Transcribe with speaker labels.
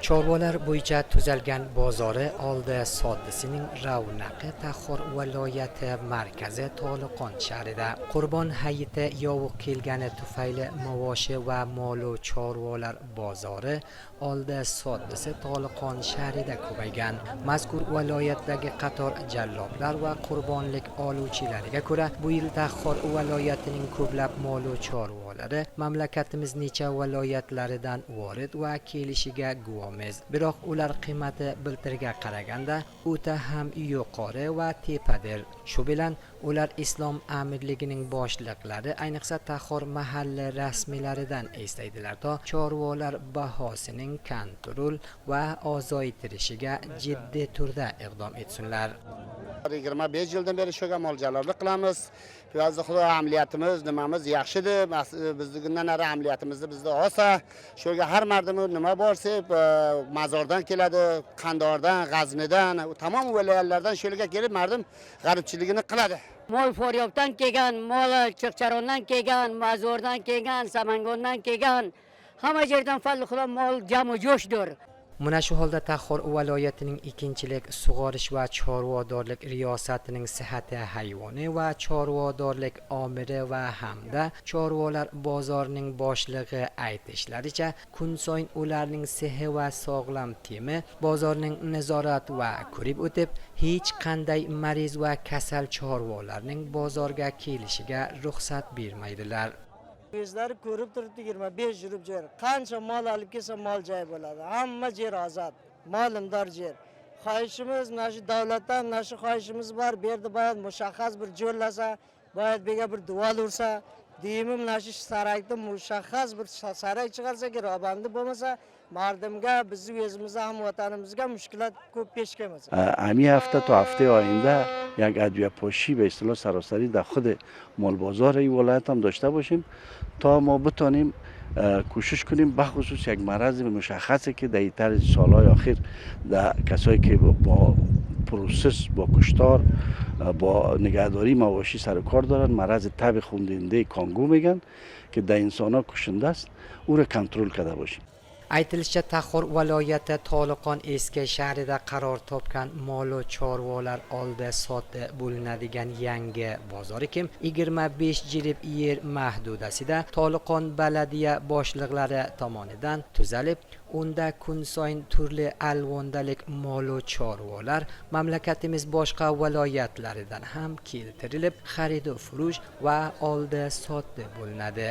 Speaker 1: Chorvalar bo'yicha tuzalgan bozori oldi soddisining ravnaqi Taxor viloyati markazi Toliqon shahrida Qurbon hayiti yovuq kelgani tufayli mavoshi va molu chorvalar bozori oldi soddisi Toliqon shahrida ko'paygan. Mazkur viloyatdagi qator jalloblar va qurbonlik oluvchilariga ko'ra, bu yil Taxor viloyatining ko'plab molu chorvalari mamlakatimiz necha viloyatlaridan vorid va kelishiga guvomiz. Biroq ular qiymati biltirga qaraganda o'ta ham yuqori va tepadir. Shu bilan ular Islom amirligining boshliqlari, ayniqsa Taxor mahalla rasmiylaridan eslaydilar, to chorvalar bahosining kontrol va ozaytirishiga jiddiy turda iqdom etsinlar.
Speaker 2: 25 yildan beri shuga mo'ljallorlik qilamiz. Piyozni xudo amaliyotimiz, nimamiz yaxshidir. Biznikidan nari amaliyotimizni bizda olsa, shuga har mardimi nima borsa, Mazordan keladi, Qandordan, G'aznidan, tamom viloyatlardan shu yerga kelib mardim g'aribchiligini qiladi.
Speaker 3: Mol Faryobdan kelgan, mol Chirchiqdan kelgan, Mazordan kelgan, Samangondan kelgan. Hamma yerdan fazl Xudo mol jamu jo'shdir.
Speaker 1: Mana shu holda Taxor viloyatining ikkinchilik sug'orish va chorvadorlik riyosatining sihhati hayvoni va chorvadorlik omiri va hamda chorvalar bozorining boshlig'i aytishlaricha, kun sayin ularning sihi va sog'lom temi bozorning nazorat va ko'rib o'tib, hech qanday mariz va kasal chorvalarning bozorga kelishiga ruxsat bermaydilar.
Speaker 4: O'zlari ko'rib turibdi, 25 yurib yer. Qancha mol olib kelsa, mol joy bo'ladi. Hamma yer ozod, molimdor yer. Xohishimiz mana shu davlatdan, mana shu xohishimiz bor. Bu yerda boyad mushaxxas bir jo'llasa, boyad bega bir devor ursa, deymi, mana shu sarakda mushaxxas bir sarak chiqarsa, robandi bo'lmasa, mardimga, bizni o'zimizni ham vatanimizga mushkulot ko'p pesh kelmasa.
Speaker 5: امی هفته تا هفته آینده یک ادویه پاشی به اصطلاح سراسری در خود مال بازار این ولایت هم داشته باشیم تا ما بتانیم کوشش کنیم، بخصوص یک مرض مشخصی که در این سالهای اخیر در کسایی که با process، با کشتار، با نگهداری مواشی سر و کار دارن، مرض تب خوندنده کانگو میگن که در انسان ها کشنده است، او را کنترل کرده باشیم.
Speaker 1: Aytilishicha, Taxor viloyati Toliqon eski shahrida qaror topgan molu chorvalar oldi sotdi bo'linadigan yangi bozori kim 25 jirib yer mahdudasida Toliqon baladiya boshliqlari tomonidan tuzalib, unda kun sayin turli alvondalik molu chorvalar mamlakatimiz boshqa viloyatlaridan ham keltirilib, xaridu furush va oldi sotdi bo'linadi.